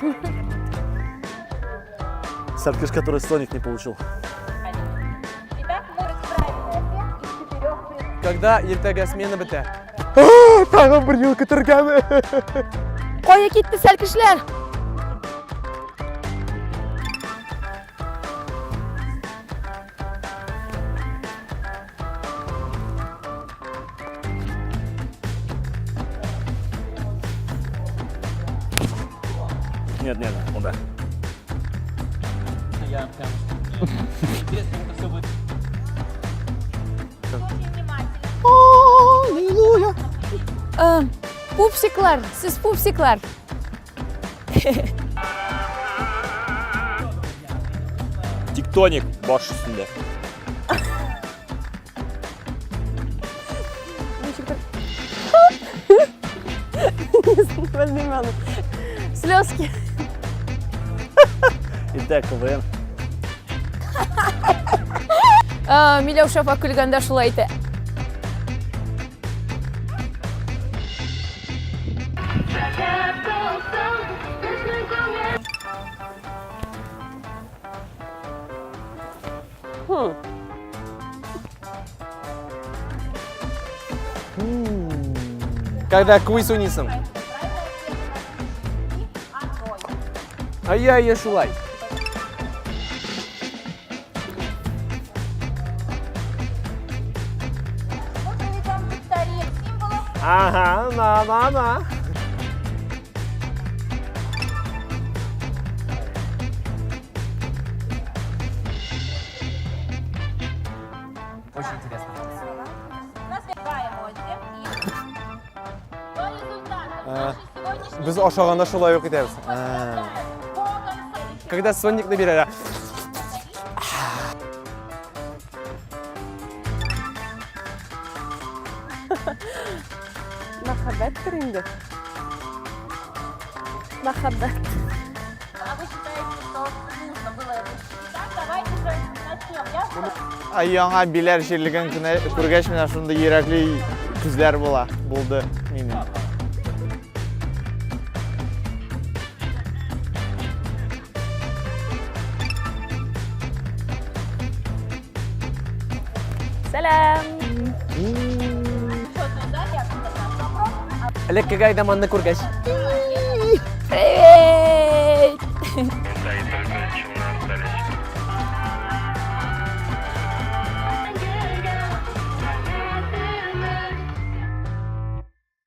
Беләсезме? Сәлкеш, который Соник не получил. Итак, мы правильный ответ из четырех предложений. Когда иртәгә смена бетә? Тагын бер ел көтергәме? Кая китте сәлкешләр? Нет, нет, он да. Я прям... Интересно, как это все будет. Очень внимательно. Аллилуйя! Э, пупсиклар, сез пупсиклар. Тектоник баш өстендә. Белмим аны. Слезки. Иртә КВН. Э, Миләүшә апа көлгәндә шулай итә. Когда квиз уйныйсың? Әйе, әйе, шулай. Мы проведем викторину символов. Ага, на, на, на. Очень интересно. У нас два эмодзи. И по результатам нашей сегодняшней Без ашаганда шулай ук итәбез. поздравляю по концерте. Когда сонникны бирәләр. Мәхәббәттер инде. Мәхәббәт. А вы считаете, что нужно было это? Итак, давайте же начнем. Я Ай, яңа Биләр җирлеген күргәч, менә шундый йөрәкле күзләр була, булды минем. Сәлам. Элеккеге әйдаманны күргәч. Привет.